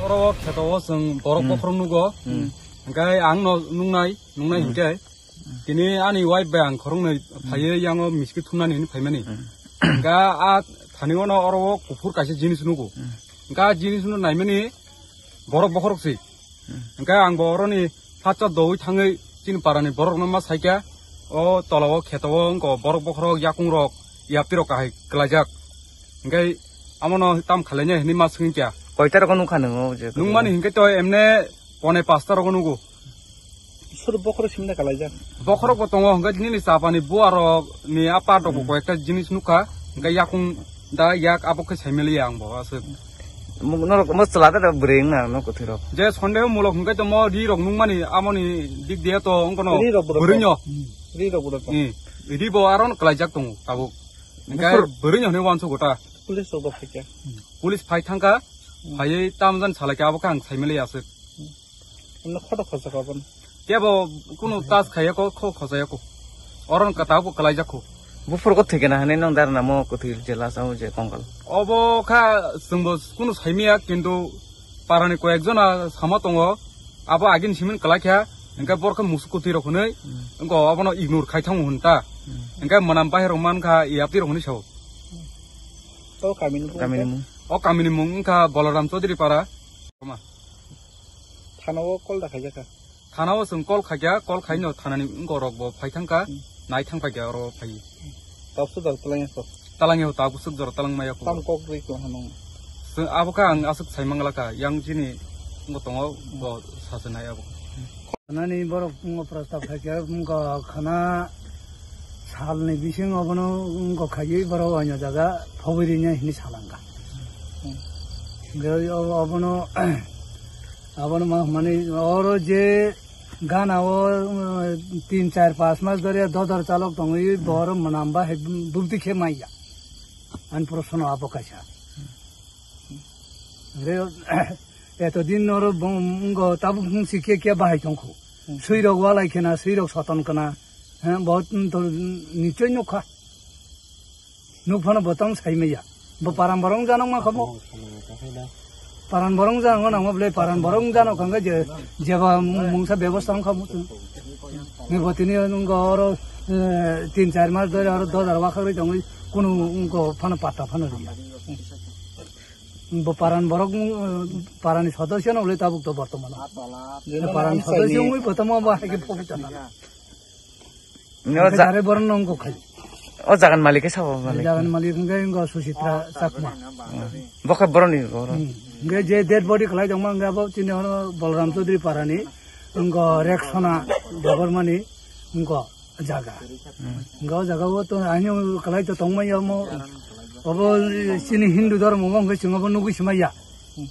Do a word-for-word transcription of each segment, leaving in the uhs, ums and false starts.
Oro kheto o chwng borok Hmm. bokhorok nugo. Hmm. Hwnkhe ang no nungnai, nungnai Hmm. hwnkhe. Tini ani wife bai ang khoroknwi phaiwi yango miski thumnani hinwi phaimani. Hmm. Hwnkhe a thani ono oro o kuphur kaisa jinis nugo. Hmm. Hwnkhe a jinis no naimani borok bokhorok se. Hmm. Hwnkhe ang bo oroni phatsa doui thangwi chini parani borok no ma saikha. O tola o kheto o wngkha borok bokhorok yakungrok yaptirok kahai kwlaijak. Hwnkhe amono tam khalaina hinwi ma swngkha. Koita rok nukha nwngo je? Nungmani hwnkhe to emne pone pasta rok nugo. Suru bokhorok simna kalaijak. Bokhorok bo tongo, hwnkhe nini chapani buarok ni apa rok bo Hmm. koyekta jinis nukha, hwnkhe yakung da yak abo khe saimaliya ang bo aswk. Mo-, norok mo chwla da bwrwi wngna no kwthwi rok. Je sondeho mulok hwnkhe to mo ri rok nungmani amoni dik diya to wngkono Ri rok bo bwrwi rok. no. Ri rok bo rok. Hmm. Ri bo aron kwlaijak tongo tabuk. Hwnkhe Buphur- bwrwi no hinwi uansuk gota. Police rok bo phaikha. Police phai thangkha, Hmm. phaiwi tamjan salaikha abo khe ang saimaliya aswk. Hwnwi khoto khosok aboni. Kebo kunu tas khaiya ko, kho khosaya ko. Oron kata bo kalai jakho. Buphur ko thikena hane nong dar namo kwthwi jela sao je kongkal. Obo kha chwngbo kunu saimiya, kintu parani koyek jona sama tongo. Abo agin simin kalai kha, hwnkhe borok khe musuk kwthwi rok hwnwi, Hmm. wngkha obono ignore khai thango hwn ta. Hmm. Hwnkhe mwnam bahai rok man kha, yapti rok hwnwi sao. To kamini mung Kamini khe? mung. O kamini mung wngkha Balaram Chaudhary Para. Thana o call da khaijak kha? Thana o chwng call khaikha, call khaino thanani wngkha rok bo phai thangkha, Hmm. nai thang paikha oro phai. Tabuk swk jora twlangya kho? Twlangya ho, tabuk swk jora twlang maya kho. Tam kok rwi tong hano? Chwng abo kha ang aswk sai mangla kha, yang chini wngkha tongo, bo sacha nai abo. Nani borok wngkha prostab khaikha, wngkha khana salni bisingo bono wngkha khaiwi borok oino jaga phobwi rina hinwi salangkha. Hmm. Hwnkhe o-, obono Abono ma hwnmani oro je gana o, um, tin, char, panch mas dhori dodor chalok tongwi, hmm, boro mwnam ba hai bubdi khe maiya. Ani proshno abo kaisa. Re, eto din oro bong-, wngkha tabuk wngsi khe khe bahai tongkhu. Hmm. Swi rok walai khena, swi rok soton khena. He, bo to nichoi nukha. Nuk phano bo tong sai maya. Bo paran borong jano ma khamo. Paran borong jano nang ble paran borong jano kanga je, jeba mungsa bebosta khamo tu. Ni bo tini nung oro, eh, tin char mas dhori oro dodar wakhagwi tongwi kunu wngkha phano patta phano riya. Bo paran borok, eh, parani sodosyo no ble tabuk to bortoman. Paran sodosyo wngwi bo tamo bo haikhe phobwi tongna. No, hingke ja- jare borok no wngkha khai. O jagan malik khe sabo malik. Jagan malik hingke wngkha Susitra Chakma. Hmm. Bo khe boroni, borok. Hmm. Hingke je dead body khlai tongma hingke abo chini ono Balram Chaudhary parani wngkha Reksona Debbarmani wngkha jaga. Hmm. Hingke o jaga o to ani khlai to tongma yamo obo chini Hindu dhormo bo hingke chwng obo nugui sima ya. Hmm.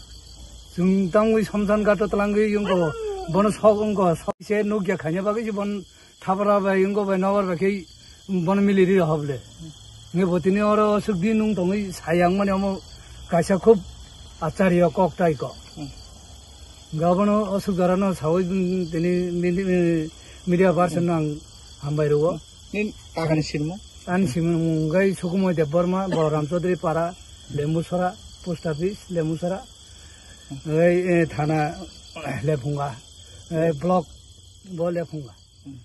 Chwng tangwi Samsan ghato twlangwi wngkha bono sok wngkha sok se nukya khaina bagwi se bon Thapra bai, wngkha bai, nobar bai khe bono mili ri hob le. Nge bo tini oro aswk din wng tongwi sayang mani omo kaisa khub acharya kok tai ko. Hmm. Hingke abono aswk jora no sawi tini midi-, media person no ang hambai rwo. Ni kakani sinmo? Ani simung wngkha Sukumoy Debbarma, Balaram Chaudhary Para, Lembusora, post office, Lembusora. Ei, eh, thana, eh, Lephunga. Eh, block bo Lephunga. Hmm.